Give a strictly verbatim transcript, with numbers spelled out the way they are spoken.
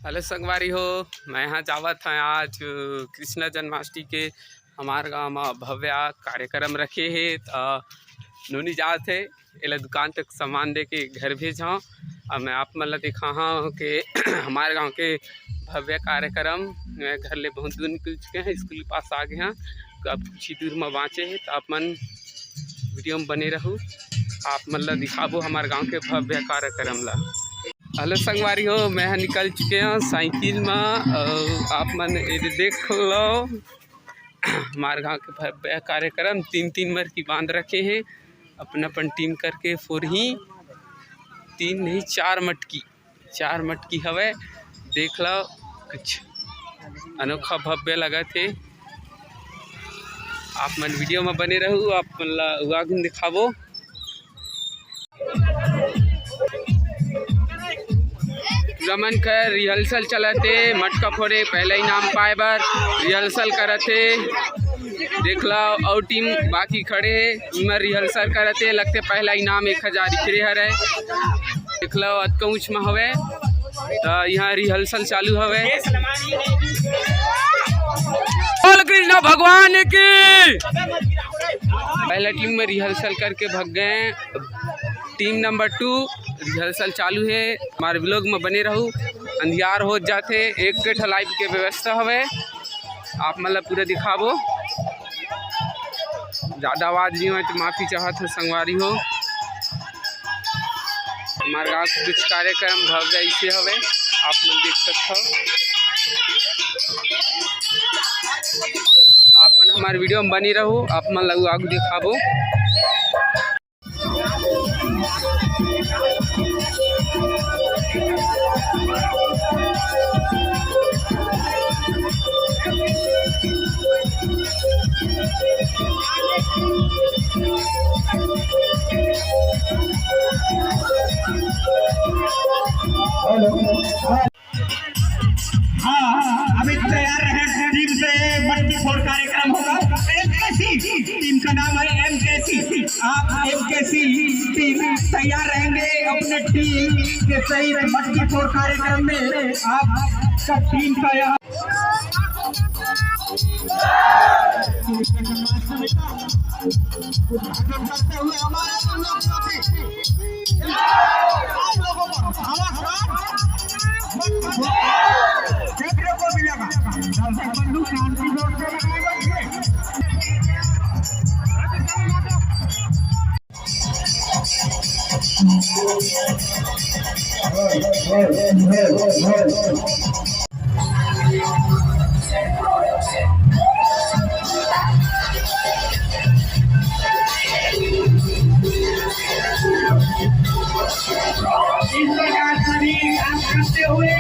Hello संगवारी हो, मैं यहाँ जावत हँव आज कृष्ण जन्माष्टमी के हमार गाँव म भव्य कार्यक्रम रखे हे, त नोनी जात हे, एला दुकान तक सामान दे के घर भेजहूँ। अब मैं आप मन ला दिखाहूँ कि हमार गाँव के भव्य कार्यक्रम, मैं घर ले बहुत दूर निकल चुके हँव, स्कूल के पास आ गे हँव, तो अब कुछ ही दूर म बाँचे हे, तो आप मन video म बने रहू, आप मन ला दिखाबो हमार गाँव के भव्य कार्यक्रम ला। Hello संगवारी हो, मैं ह निकल चुके हँव साइकिल म, अउ आप मन एदे देख लो, हमार गाँव के भव्य कार्यक्रम तीन तीन मटकी बांध रखे हे, अपन अपन team करके फोरही, तीन नहीं चार मटकी, चार मटकी हवय, देख लो कुछ अनोखा भव्य लगत हे। आप मन video म बने रहू, आप मन ला अउ आगू म दिखाबो। टूरा मन कर rehearsal चलत हे, मटका फोड़े पहला इनाम पाए बर rehearsal करत हे। देख लो, अउ team बाकी खड़े हे, इमा rehearsal करत हे, लगथे पहला इनाम एक हजार इकरे हरय। देख लो, अतका ऊँच म हवय, त यहाँ rehearsal चालू हवय। बोल कृष्ण भगवान की। पहला team में rehearsal करके भग गए हैं। Team number two rehearsal चालू हे, हमारे vlog में बने रहू। अंधियार हो जाथे, एक ठो light के व्यवस्था हवे, आप मन ला पूरा दिखाबो। ज्यादा आवाज नहीं होय तो माफी चाहत हो संगवारी हो। हमारे गांव के कुछ कार्यक्रम भव्य ऐसे हवे, आप मन देख सकत हो। आप मन हमारे video में बने रहू, आप मन ला आगू दिखाबो। हेलो। हाँ, अभी तैयार रहे, team से मटकी फोड़ कार्यक्रम होगा। एमकेसी team का नाम है, एमकेसी। आप एमकेसी team तैयार रहेंगे अपने team के सहित मटकी फोड़ कार्यक्रम में आपका team का यहाँ उद्घाटन करते हुए हमारे लोग आप लोगों को हमारा क्षेत्र को मिलेगा। दर्शक बंधु शांति से इस प्रकार सभी काम करते हुए